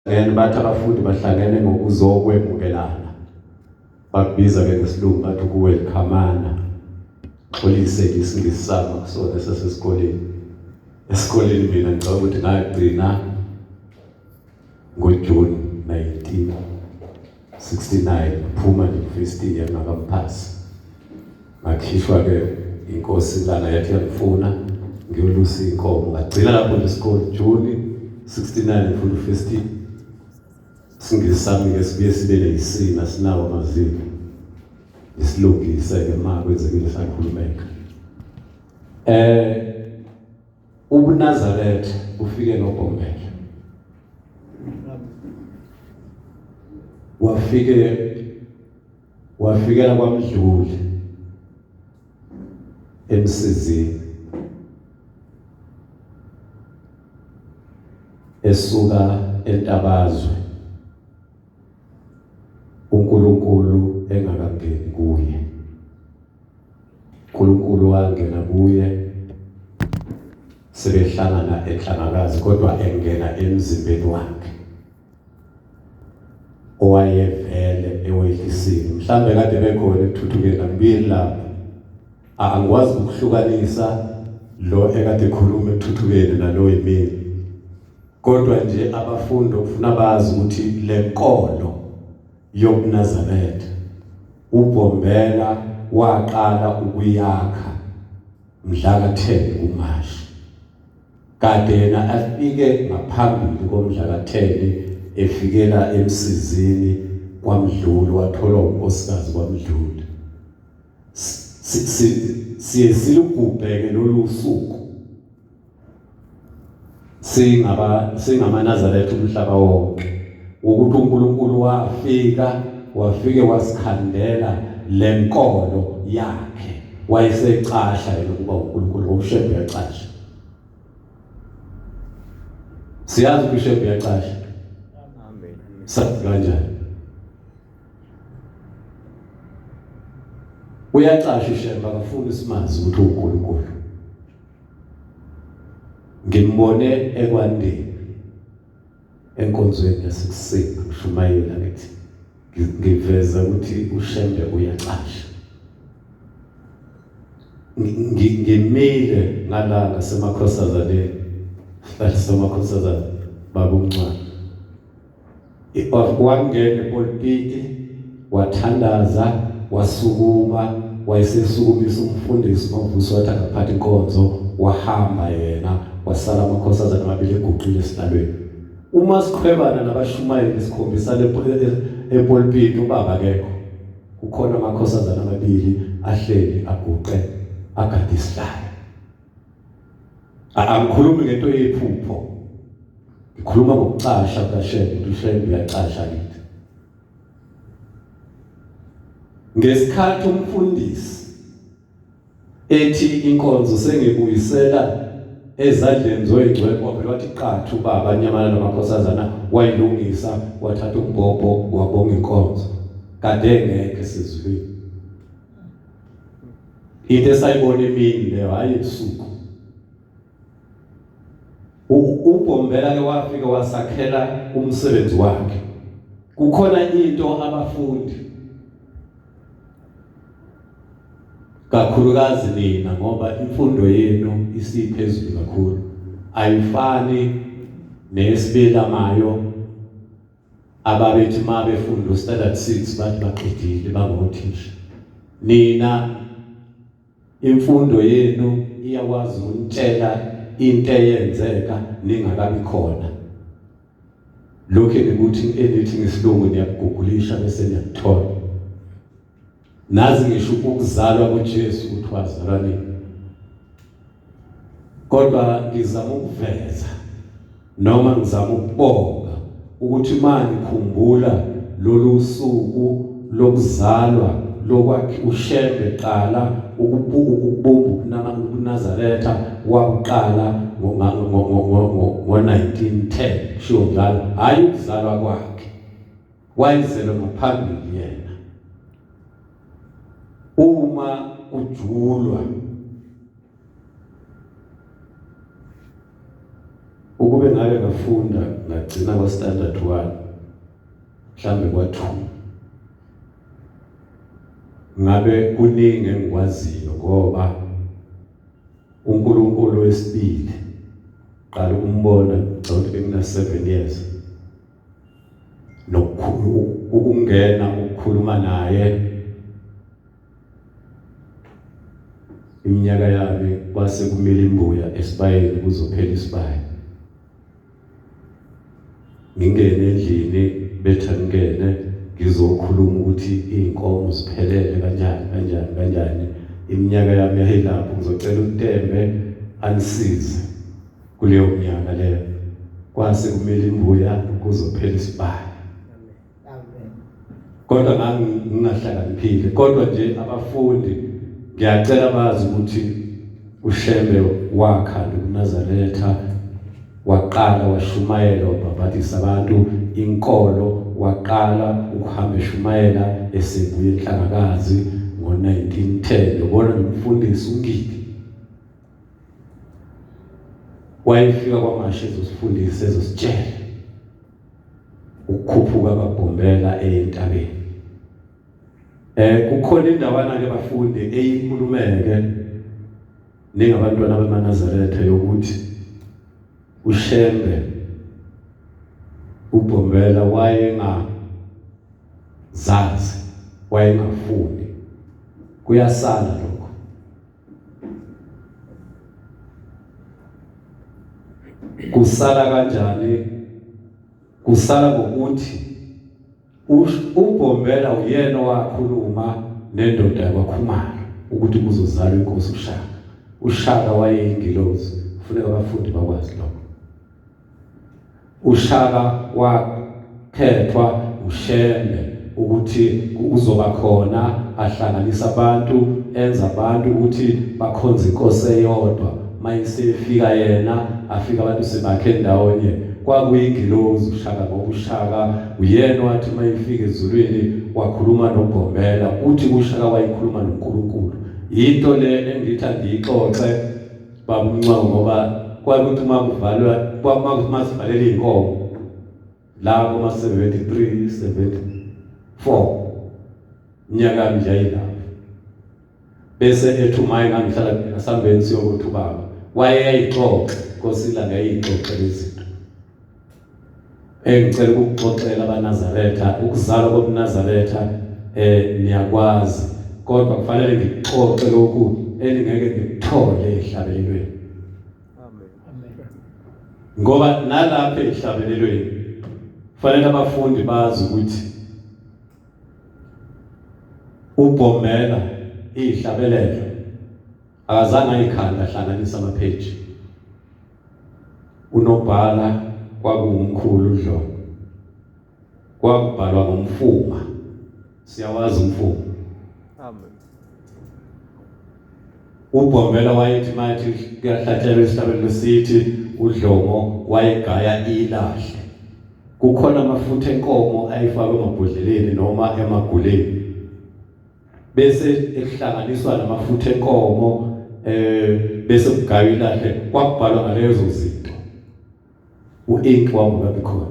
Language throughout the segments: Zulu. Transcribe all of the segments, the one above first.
Then bathi abafundi bahlangene ngokuzokwemukelana. Bakubiza ke ngesilungu bathi ukuwelcomana. Xolise ke isingisi sami akusona esasesikoleni. Esikoleni mina ngicabanga ukuthi ngagcina ngoJune 1969 ngiphuma nje first year ngakamphasi. Ngakhishwa ke inkosi lana yathi yangifuna ngiyolusa inkomo ngagcina lapho nje isikole June 69 ngifunda first year. Isingisi sami ke sibuye sibe neyisina sinawo amazinyo. Isilungise ke ma kwenzekile sakhulumeka. Eh ubuNazaretha bufike noBhombela. Wafike wafikela kwaMdluli emsizini esuka entabazwe uNkulunkulu engakangeni kuye uNkulunkulu wangena kuye sebehlangana enhlangakazi kodwa engena emzimbeni wakhe owayevele ewehlisile mhlambe kade bekhona ekuthuthukeni angibuyeli lapho angikwazi ukuhlukanisa lo ekade ekhuluma ekuthuthukeni nalo yimina kodwa nje abafundi okufuna bazi ukuthi lenkolo yobuNazaretha uBhombela waqala ukuyakha mhla ka-10 kuMashi Kade yena afike ngaphambili komdla ka-10 efikela emsizini kwaMdluli watholwa unkosikazi kwaMdluli. Siye silugubheke lolu suku singaba singamaNazaretha umhlaba wonke ukuthi uNkulunkulu wafika wafike wasikhandela lenkolo yakhe wayesecasha yena ukuba uNkulunkulu ngoba uShembe uyacasha siyazi ukuthi uShembe uyacasha amen sazi kanjani uyacasha uShembe akafuni simazi ukuthi uNkulunkulu ngimbone ekwandeni enkonzweni yasekuseni ngishumayela ngithi ngiveza ukuthi uShembe uyacasha ngimile ngala ngasemakhosazaneni sihlahla samakhosazane baba umncane wangena epolitiki wathandaza wasukuma wayesesukumisa umfundisi uMavuso wathi akaphatha inkonzo wahamba yena wasala amakhosazana amabili eguqile esihlalweni uma siqhwebana nabashumayeli sikhombisana epulpiti ubaba akekho kukhona amakhosazana amabili ahleli aguqe agade isihlalo angikhulumi ngento yephupho ngikhuluma ngokucasha kukaShembe ukuthi uShembe uyacasha kithi ngesikhathi umfundisi ethi inkonzo sengibuyisela ezandleni zoyingcwele wavele wathi qathu ubaba nyamana namakhosazana wayilungisa wathatha umbhobho wabonga inkonzo kade engekho esizulwini into esayibona emini leyo hayi ebusuku uBhombela ke wafika wasakhela umsebenzi wakhe kukhona into abafundi kakhulukazi nina ngoba imfundo yenu isiphezulu kakhulu ayifani nesibelamayo ababethi uma befunda standard 6 bathi baqedile bangothisha nina imfundo yenu iyakwazi ukunitshela into eyenzeka ningakabi khona lokho enikuthi enithi ngesilungu niyakugugulisha bese niyakuthola nazi ngisho ukuzalwa kuJesu ukuthi wazalwa nini kodwa ngizama ukuveza noma ngizama ukubonga ukuthi mani khumbula lolu suku lokuzalwa lokwakhe uShembe qala ukubumba ubuNazaretha wakuqala ngo-1910 kushiwo njalo hhayi ukuzalwa kwakhe wayezelwe ngaphambili yena uma ujulwa Ukube ngake ngafunda ngagcina kwa standard 1 mhlambe kwa 2, ngabe kuningi engikwaziyo, ngoba uNkulunkulu wesibili qala ukumbona ngicabanga bengina 7 years, nokukhulu ukungena ukukhuluma naye iminyaka yami kwase kumele imbuya esibayeni kuzophela isibaya. Ngingene endlini betha ngene ngizokhuluma ukuthi izinkomo ziphelele kanjani kanjani kanjani. Iminyaka yami yayilapho, ngizocela uTembe anisize kuleyo minyaka leyo. Kwase kumele imbuya kuzophela isibaya. Kodwa ngangingahlakaniphile. Kodwa nje abafundi ngiyacela bazi ukuthi uShembe wakha nokuNazaretha, waqala washumayela, wabhabhadisa abantu inkolo, waqala ukuhamba eshumayela esebuye eNhlangakazi ngo-1910. Ubona nomfundisi uNgidi wayefika kwaMashu ezosifundisa, ezositshela ukukhuphuka kwaBhombela entabeni. Kukhona indawana ke bafundi eyikhulumeke ningabantwana bamaNazaretha yokuthi uShembe uBhombela wayengazazi, wayengafuni. Kuyasala lokho. Kusala kanjani? Kusala ngokuthi uBhombela uyena owakhuluma nendoda yakwaKhumalo ukuthi kuzozalwa inkosi uShaka. uShaka wayeyingilozi, kufuneka abafundi bakwazi lokho. uShaka wakhethwa uShembe ukuthi uzoba khona ahlanganisa abantu, enza abantu ukuthi bakhonze inkosi eyodwa. Mayisefika yena afika abantu sebakhe ndawonye. Kwakuyingilozi uShaka, ngoba uShaka uyena wathi mayifika ezulwini wakhuluma noBhombela. Uthi uShaka wayikhuluma noNkulunkulu. Into le engithi angiyixoxe baba uMncwango, ngoba kwakuthi uma kuvalwa, kwakuthi sivalele iy'nkomo la kuma 73 74 iminyaka yami nje yayilapho. Bese ethi umaye ngangihlala asambeni siyokuthi ubaba wayeyayixoxa Nkosi iLanga yayixoxe lezinto. Engicela ukukuxoxela abaNazaretha, ukuzalwa kobuNazaretha niyakwazi, kodwa kufanele ngikuxoxe lokhu eningeke ngikuthole ehlabelelweni. Amen. Ngoba nalapha ehlabelelweni kufanele abafundi bazi ukuthi uBhombela ihlabelelo akazange ayikhanda ahlanganisa amapage. Unobhala kwakuwumkhulu uDlomo, kwakubhalwa ngomfuma. Siyawazi umfuma. Amen. uBhombela wayethi mathi kuyahlatshelwa isihlabelelo sithi uDlomo wayegaya ilahle. Kukhona amafutha enkomo ayifakwe emabhodleleni noma emaguleni, bese ekuhlanganiswa namafutha enkomo bese kugaywa ilahle. Kwakubhalwa ngalezo zinto, u-ink wawungabi khona.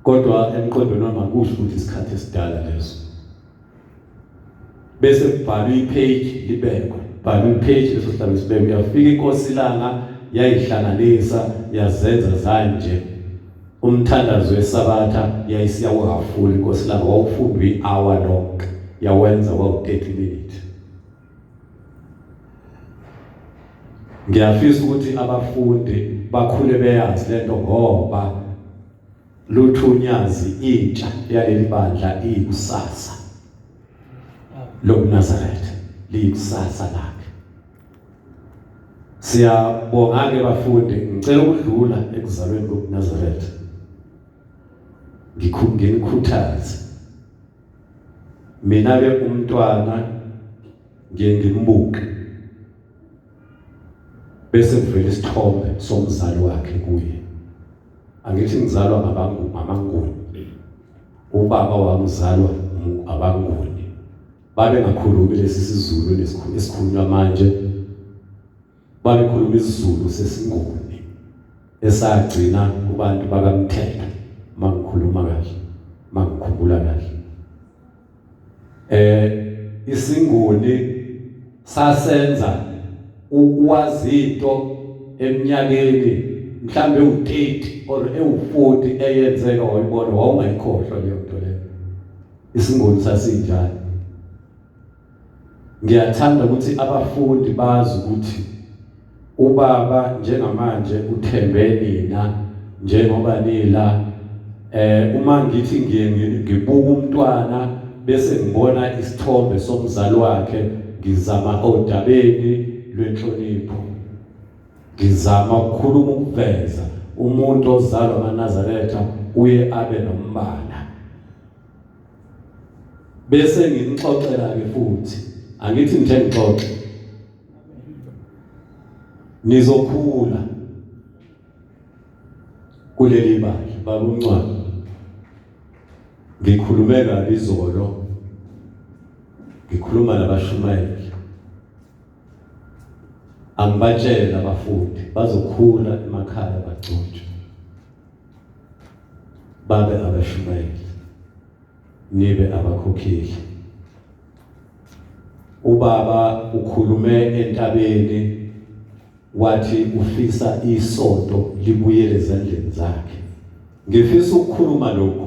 Kodwa emqondweni wami akusho ukuthi isikhathi esidala leso. Bese kubhalwa ipage libekwe, bhalwa ipage leso sihlalo sibekwe. Yafika inkosi iLanga yayihlanganisa yazenza zanje. Umthandazo weSabatha yayisiyawuhafula inkosi iLanga, wawufundwa i-hour lonke, yawenza wawu-30 minutes. Ngiyafisa ukuthi abafundi bakhule beyazi lento, ngoba luthunyazi intsha yaleli bandla iyikusasa lobuNazaretha, liyikusasa lakhe. Siyabonga ke bafundi, ngicela ukudlula ekuzalweni kobuNazaretha. Nginikhuthaze. Mina ke umntwana ngiye ngimbuke bese kuvela isithombe somzali wakhe kuye. Angithi ngizalwa ngabaNguni, ubaba wamzalwa abaNguni, babengakhulumi lesi siZulu esikhulunywa manje, babekhuluma isiZulu sesiNguni. Esagcina kubantu bakaMthetho mangikhuluma kahle, mangikhumbula kahle. Isinguni sasenza ukwazi into eminyakeni mhlambe u30 or ewu40 eyenzeka wayibona, wawungayikhohlwa leyo nto leyo. Isinguni sasinjalo. Ngiyathanda ukuthi abafundi bazi ukuthi ubaba njengamanje uthembe nina njengoba nila. Uma ngithi ngiye ngibuka umntwana bese ngibona isithombe somzali wakhe, ngizama odabeni lwenhlonipho, ngizama ukukhuluma ukuveza umuntu ozalwa amaNazaretha uye abe nombala. Bese ngimxoxela ke futhi, angithi ngithe ngixoxe, nizokhula kuleli bandla. Baba uMncwabo, ngikhulume kabi izolo, ngikhuluma nabashumayeli, angibatshele abafundi bazokhula emakhaya bagcotshwe babe abashumayeli, nibe abakhokheli. Ubaba ukhulume entabeni wathi ufisa isonto libuyele ezandleni zakhe. Ngifisa ukukhuluma lokhu.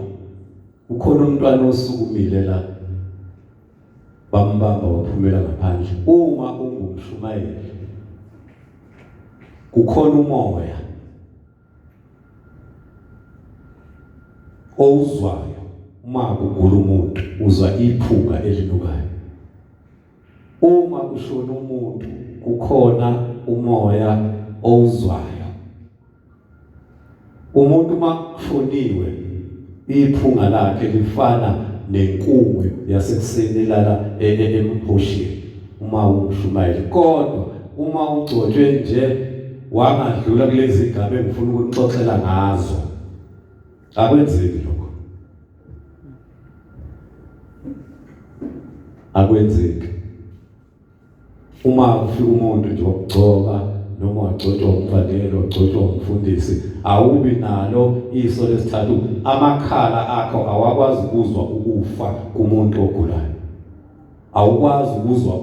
Ukhona umntwana osukumile la, bambamba waphumela ngaphandle. Uma ungumshumayeli, kukhona umoya owuzwayo uma kugula umuntu, uzwa iphunga elinukayo. Uma kushona umuntu, kukhona umoya owuzwayo. Umuntu uma kushoniwe, iphunga lakhe lifana nenkungu yasekuseni elala emphosheni uma umshumayeli. Kodwa uma ugcotshwe nje wangadlula kulezi gaba engifuna ukunixoxela ngazo, akwenzeki lokho, akwenzeki. Uma kufika umuntu nje wokugcoba noma wagcotshwa umvangeli, wagcotshwa umfundisi, awubi nalo iso lesithathu. Amakhala akho awakwazi ukuzwa ukufa kumuntu ogulayo, awukwazi ukuzwa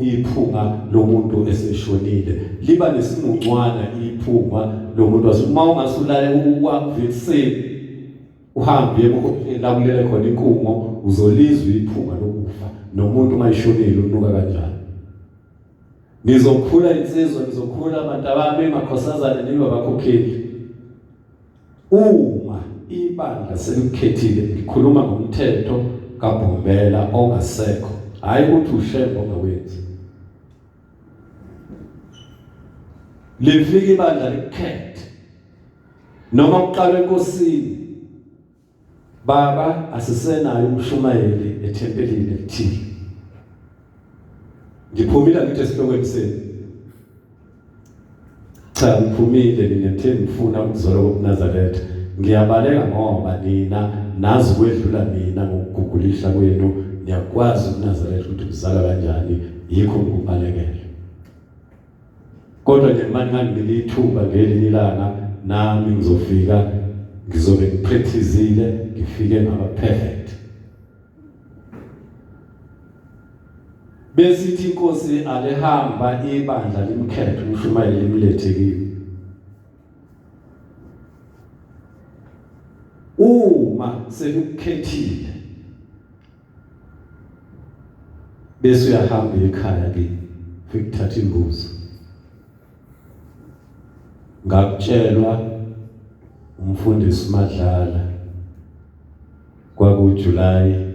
iphunga lomuntu eseshonile, liba nesimuncwana iphunga lomuntu. Uma ungasulale ukwavitsini uhambe uye la kulele khona inkungo, uzolizwa iphunga lokufa, nomuntu uma eshonile unuka kanjani. Nizokhula insizwa, nizokhula abantu abami, makhosazane, nibe abakhokheli. Uma ibandla selikhethile, ngikhuluma ngomthetho kaBhombela ongasekho, hayi ukuthi uShembe ongawenzi. Lifika ibandla likukhethe, noma kuqalwe enkosini, baba asisenayo umshumayeli ethempelini elithile. Ngiphumile ngithi esihlokweni senu, cha, ngiphumile nina ngithe ngifuna ukuzalwa kobuNazaretha. Ngiyabaleka ngoba nina nazi kwedlula mina ngokugugulisha kwenu, niyakwazi ubuNazaretha ukuthi kuzalwa kanjani, yikho ngikubalekela. Kodwa nje manje nganginika ithuba ngelinye ilanga nami ngizofika, ngizobe ngipracticile, ngifike ngaba perfect. Besithi inkosi alihamba ibandla limkhethe umshumayeli limlethe kimi. Uma selikukhethile bese uyahamba ekhaya ke, ufike uthatha imbuzi. Ngakutshelwa umfundisi Madlala kwaku July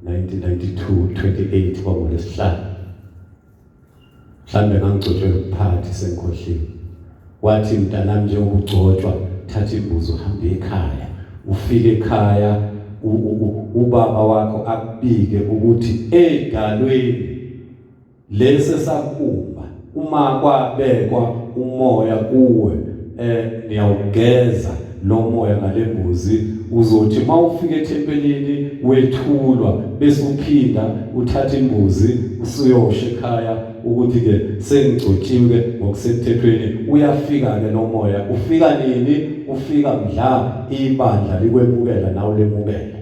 1992 28 kwangolwesihlanu, mhlambe ngangigcotshwe ukuphathi sengikhohliwe. Wathi, mntanami, njengoba ugcotshwa, thatha imbuzi uhambe ekhaya, ufike ekhaya ubaba wakho akubike ukuthi edalweni lesi sakubumba uma kwabekwa umoya kuwe, niyawugeza. lo moya ngalembuzi. Uzothi mawufika ethempelini wethulwa, bese uphinda uthatha imbuzi usuyosha ekhaya ukuthi ke sengigcotshiwe ngokusemthethweni. Uyafika ke lo moya. Ufika nini? Ufika mdla ibandla likwemukela nawe lemukela.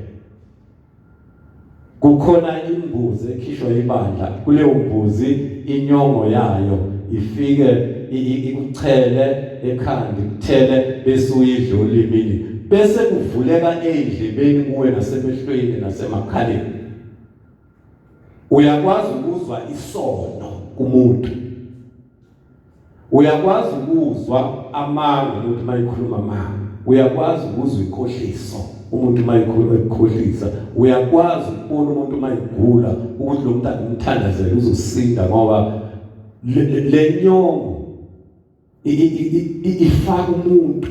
Kukhona imbuzi ekhishwa ibandla, kuleyo mbuzi inyongo yayo ifike ikuchele ekhanda, ikuthele, bese uyidla olimini, bese kuvuleka ey'ndlebeni kuwe nasemehlweni nasemakhaleni. Uyakwazi ukuzwa isono kumuntu, uyakwazi ukuzwa amanga umuntu mayikhuluma amanga, uyakwazi ukuzwa inkohliso umuntu mayikhuluma ekukhohlisa, uyakwazi ukubona umuntu mayigula ukuthi lo muntu angimthandazela uzosinda, ngoba le nyongo ifaka umuntu.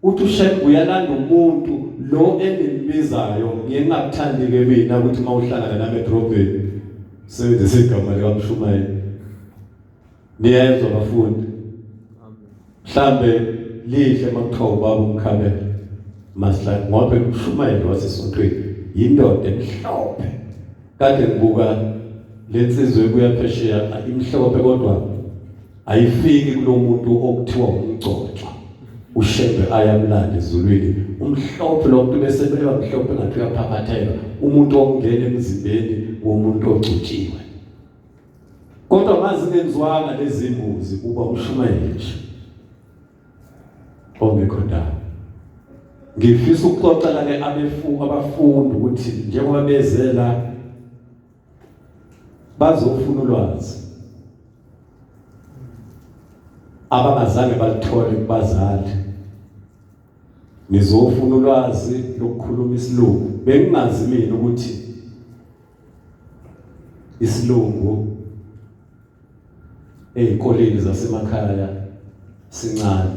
Uthi uShembe uyalanda umuntu lo engimbizayo, ngiye ngingakuthandi-ke mina ukuthi uma uhlangana nami edrobheni sebenzise igama likaMshumayeli. Niyezwa bafundi? Mhlambe lihle makuthiwa ubaba uMkhabela masihla, ngoba umshumayeli wasesontweni yindoda emhlophe. Kade ngibuka lensizwe ebuya phesheya imhlophe, kodwa ayifiki kulomuntu okuthiwa umgcotshwa uShembe ayamlanda ezulwini. Umhlophe lo muntu bese eba mhlophe ngathi uyaphaphatheka, umuntu ongena emzimbeni womuntu ogcotshiwe. Kodwa mazingenziwanga lezi mbuzi kuba umshumayeli nje ongekho ndawo. Ngifisa ukuxoxela ke abafundi ukuthi njengoba bezela bazofuna ulwazi abangazange balithole kubazali. Nizofuna ulwazi lokukhuluma isilungu. Bengingazi mina ukuthi isilungu ezikoleni zasemakhaya sincane.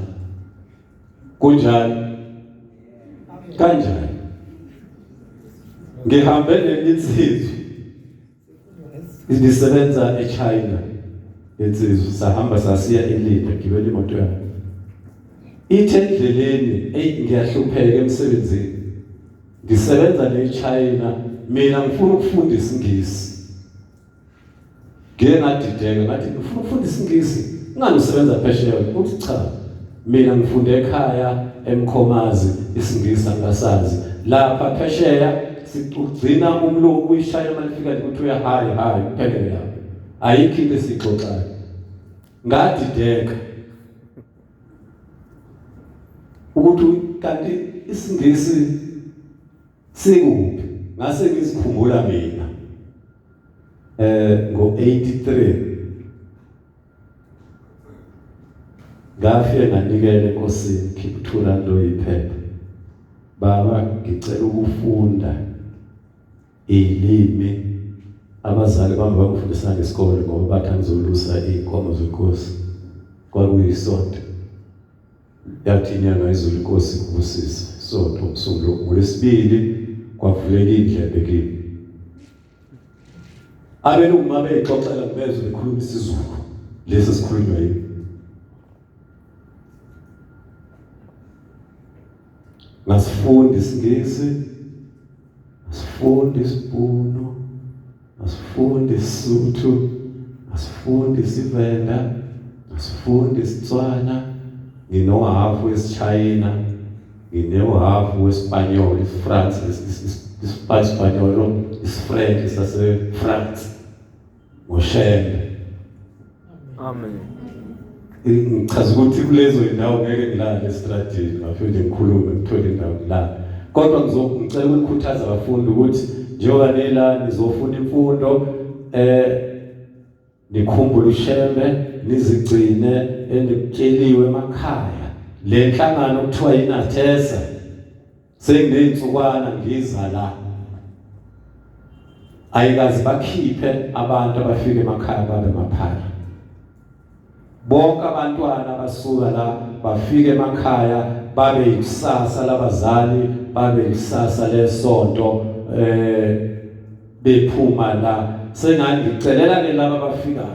Kunjani? Kanjani? Ngihambe nensizwa ibisebenza eChina, insizwa sahamba sasiya eLinda, gibela imoto yami. Ithe endleleni, eyi ngiyahlupheka emsebenzini, ngisebenza neChina, mina ngifuna ukufunda isiNgisi. Ngike ngadideka ngathi ngifuna ukufunda isiNgisi, ngani usebenza phesheya? Uthi cha, mina ngifunde ekhaya eMkhomazi, isiNgisi angasazi. Lapha phesheya sigcina umlungu uyishaya malifika ukuthi uya hayi hayi kuphelele lapho, ayikho into esixoxayo. Ngadideka ukuthi kanti isiNgisi sikuphi. Ngase ngizikhumbula mina ngo-83 ngafike nganikela enkosini, khipha u2 rand oyiphepha, baba ngicela ukufunda ilimi. Abazali bami bangifundisa ngesikole ngoba bathi angizolusa iy'nkomo zenkosi, kwakuyisonto. Yathi inyanga izulu inkosi ikubusise. Isonto umsungulu ngolwesibili kwavuleka indlebe kimi. Abelungu uma beyixoxela ngibezwe bekhuluma isiZulu lesi sikhulunywa yimi. Ngasifunda isiNgisi, ngasifunda isiBhunu, ngasifunda isiSuthu, ngasifunda isiVenda, ngasifunda isiTswana, nginohafu wesiChina, nginohafu weSpanyol, isiFrance, isiSpanyol, isiFrench sase-France, ngoShembe. Amen. Ngichaza ukuthi kulezo indawo ngeke ngilale estradini, ngafike nje ngikhulume ngithole indawo ngilale. Kodwa ngicela ukukhuthaza abafundi ukuthi njengoba nila nizofuna imfundo, nikhumbule uShembe, nizigcine enikutsheliwe emakhaya. Le nhlangano okuthiwa iNathesa senginezinsukwana ngiza la, ayikaze bakhiphe abantu abafika emakhaya babe maphara. Bonke abantwana abasuka la bafike emakhaya babe ikusasa labazali, babe ikusasa lesonto, bephuma la. Sengangicelela ke laba abafikayo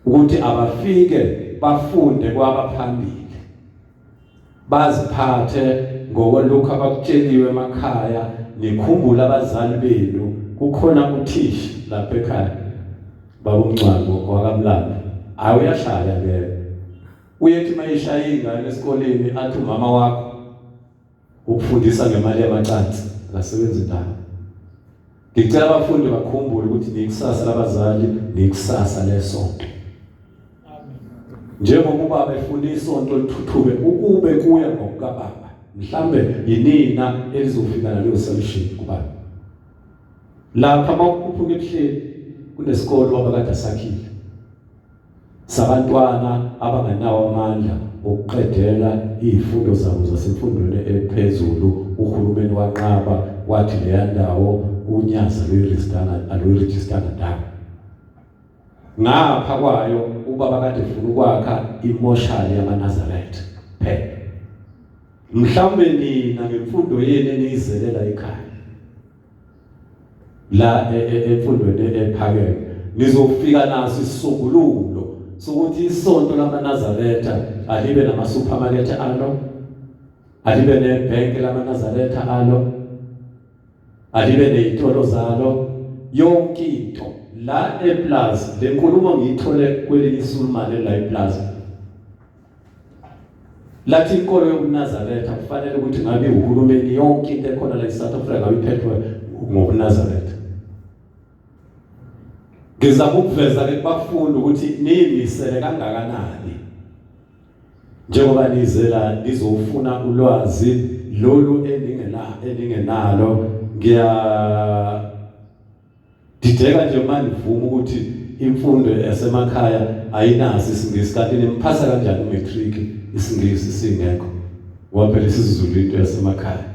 ukuthi abafike bafunde kwabaphambili. Baziphathe ngokwalokhu abakutsheliwe emakhaya. Nikhumbule abazali benu, kukhona uthisha lapha ekhaya, baba uMncwango wakaMlando. Hayi, uyashaya ke. Uyethi mayishaya ingane esikoleni athi umama wakho ukufundisa ngemali yamacansi, akasebenzi ndawo. Ngicela abafundi bakhumbule ukuthi nikusasa labazali, nikusasa lesonto. Njengoba ubaba efuna isonto lithuthuke, ukube kuya ngokukababa, mhlambe yinina elizofika naleyo solution kubaba. Lapha mawukhuphuka ebuhleni kunesikolo abakade sakhile sabantwana abanganawo amandla okuqedela izifundo zabo zasemfundweni ephezulu. Uhulumeni wanqaba, wathi leya ndawo unyazi aluyirejistanga ndawo. Ngapha kwayo ubaba kade efuna ukwakha imoshali yamaNazaretha phela. Mhlawumbe nina ngemfundo yenu eniyizelela ekhaya la emfundweni ephakeme nizofika naso isisombululo sokuthi isonto lamaNazaretha alibe nama-supermarket alo, alibe nebhenki lamaNazaretha alo, alibe nezitolo zalo, yonke into la eplaza. Le nkulumo ngiyithole kwelinye isulumane la eplaza, lathi inkolo yobuNazaretha kufanele ukuthi ngabe uhulumeni yonke into ekhona la eSouth Africa ngabe iphethwe ngobuNazaretha. Ngizama ukuveza ke kubafundi ukuthi niyimisele kangakanani njengoba nizela nizofuna ulwazi lolu eningenalo. Ngiya dideka nje uma nivuma ukuthi imfundo yasemakhaya ayinaso isiNgisi, kanti nimphasa kanjani umatric isiNgisi singekho? Ngoba phela isiZulu into yasemakhaya.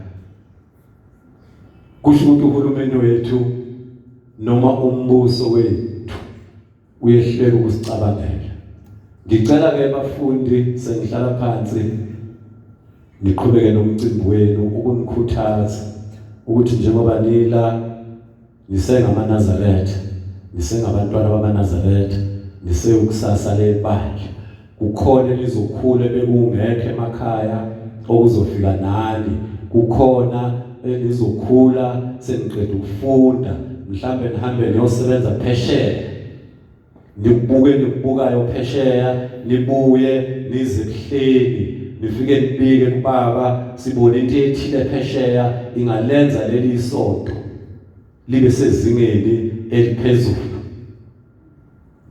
Kusho ukuthi uhulumeni wethu noma umbuso wethu uyehluleka ukusicabangela. Ngicela ke bafundi, sengihlala phansi, niqhubeke nomcimbi wenu, ukunikhuthaza ukuthi njengoba nila nisengamaNazaretha, nisengabantwana bamaNazaretha, nisewukusasa lebandla, kukhona elizokhula bekungekho emakhaya okuzofika nani, kukhona elizokhula seniqeda ukufunda, mhlambe nihambe niyosebenza phesheya, nikubuke nikubukayo phesheya, nibuye nize ebuhleni, nifike nibike kubaba, sibone into ethile phesheya ingalenza leli isonto libe sezingeni eliphezulu.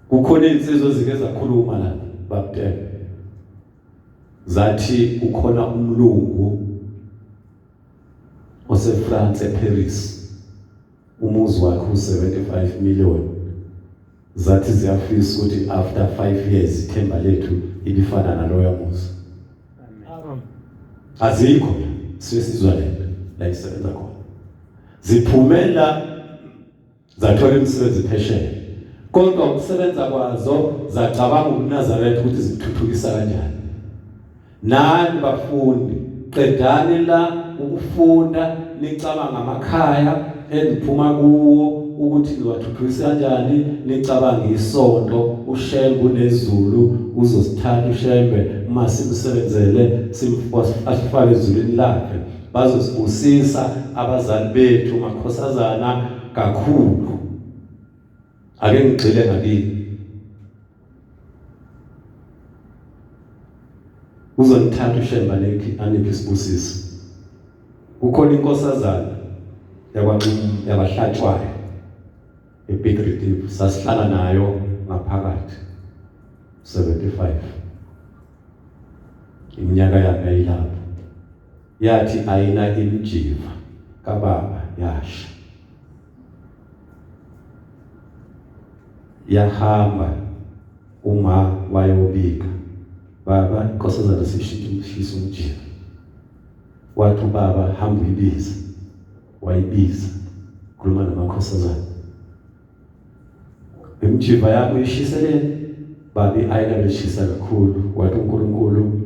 Kukhona insizwa ezike zakhuluma la babutela, zathi kukhona umlungu oseFrance eParis, umuzi wakhe u75 million. Zathi ziyafisa ukuthi after 5 years ithemba lethu ibifana naloya muzi. Azikho sisizwa lento la isebenza khona, ziphumela zathola imisebenzi phesheya, kodwa ukusebenza kwazo zacabanga ubuNazaretha ukuthi zithuthukisa kanjani. Nani bafundi, qedani la ukufunda, nicabanga amakhaya eniphuma kuwo ukuthi niwathuthukisa kanjani, nicabanga isonto. uShembe unezulu, uzosithatha uShembe uma simsebenzele, asifake ezulwini lakhe, bazosibusisa abazali bethu makhosazana kakhulu. Ake ngigxile ngakini. Uzonithatha uShembe aniphe isibusiso. Kukhona inkosazana yakwahlatshwayo ePiet Retief, sasihlala nayo ngaphakathi 75 iminyaka yami ayilapho. Yathi ayina imjiva kababa, yasha yahamba. Uma wayobika, baba, inkosazana sishisa umjiva. Wathi ubaba, hamba uyibiza. Wayibiza, khuluma namakhosazana, imjiva yakho uyishiseleni babi? Ayina lishisa kakhulu. Wathi uNkulunkulu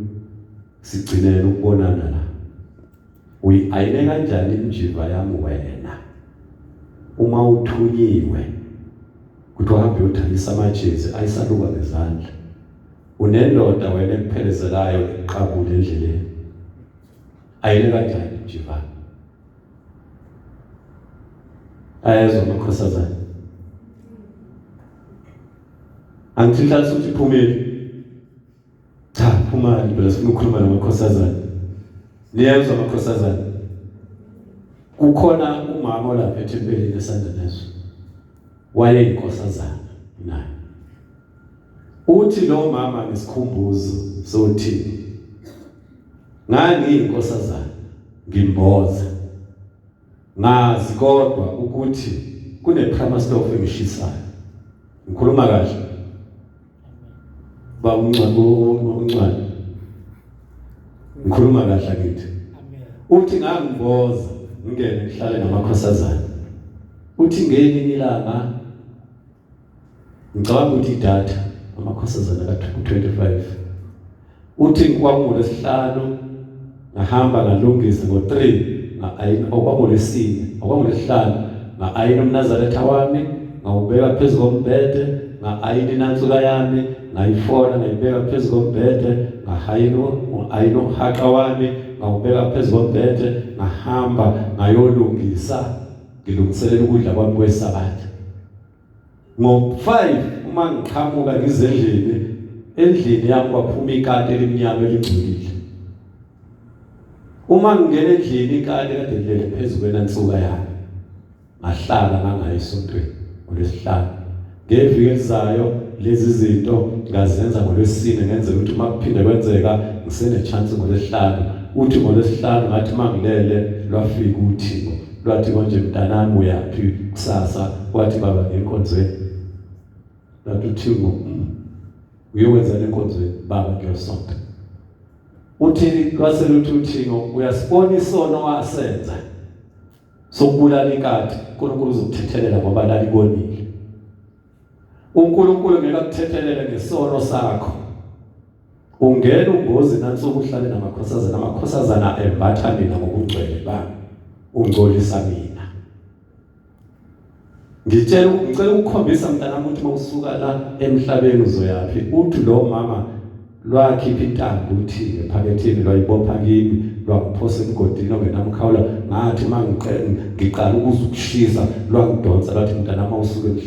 sigcinele ukubonana la, uyi-ayine kanjani imjiva yami wena uma uthunyiwe kuthi uhambe uyodayisa amajezi ayisaluka ngezandla, unendoda wena ekuphelezelayo ekuqabule endleleni? Ayile kanjani mjivana? Ayezwa amakhosazana. Angithi inhlansi uthi iphumile. Cha, phumani phela, sifuna ukukhuluma namakhosazana. Niyezwa amakhosazana? Kukhona umama olapha ethempelini eSandanezwe. Wayeyinkosazana naye. Uthi lo mama ngesikhumbuzo sothini? Ngangiyinkosazana ngimboza. Ngazi kodwa ukuthi kune primer stove engishisayo. Ngikhuluma kahle. Ba uncane uncane. Ngikhuluma kahle akithi. Uthi ngangimboza ngingene ngihlale namakhosazana. Uthi ngelinye ilanga ngicabanga ukuthi idatha amakhosazana ka-25, uthi kwakungolwesihlanu ngahamba ngalungisa ngo-3, nga-ayina, okwangolwesine, okwangolwesihlanu nga-ayina umnazaretha wami, ngawubeka phezu kombhede, nga-ayina inansuka yami, ngayifona, ngayibeka phezu kombhede, ngahayina ayina uhaqa wami, ngawubeka phezu kombhede, ngahamba ngayolungisa, ngilungiselela ukudla kwami kwesabatha. Ngo-5 uma ngiqhamuka ngizendlini, endlini yami kwaphuma ikati elimnyama elingcolile. Uma ngingena endlini, ikati kade lilele phezu kwenansuka yami. Ngahlala ngangayi esontweni ngolwesihlanu. Ngeviki elizayo lezi zinto ngazenza ngolwesine, ngenzela ukuthi uma kuphinde kwenzeka ngisene chance ngolwesihlanu. Uthi ngolwesihlanu ngathi mangilele lwafika uthingo, lwathi konje mntanami uyaphi kusasa? Wathi baba ngenkonzweni. Lwathi uthingo, uyokwenza lenkonzweni? Baba ngiyosonta. Uthi lwase luthi uthingo, uyasibona isono wasenza sokubulala ikati, uNkulunkulu uzokuthethelela ngoba lalikonile. uNkulunkulu ngeke akuthethelele ngesono sakho. Ungena umbozi nansuku uhlale namakhosazana, amakhosazana embatha mina ngokungcwele bami, ungcolisa mina. Ngitshela, ngicela ukukhombisa mntanami ukuthi mawusuka la emhlabeni uzoyaphi. Uthi lo mama lwakhipha intambo uthi ephaketheni, lwayibopha kimi, lwangiphosa emgodini ongenamkhawula. Ngathi mangiqala ukuza ukushisa, lwangidonsa, lwathi mntanami awusuke.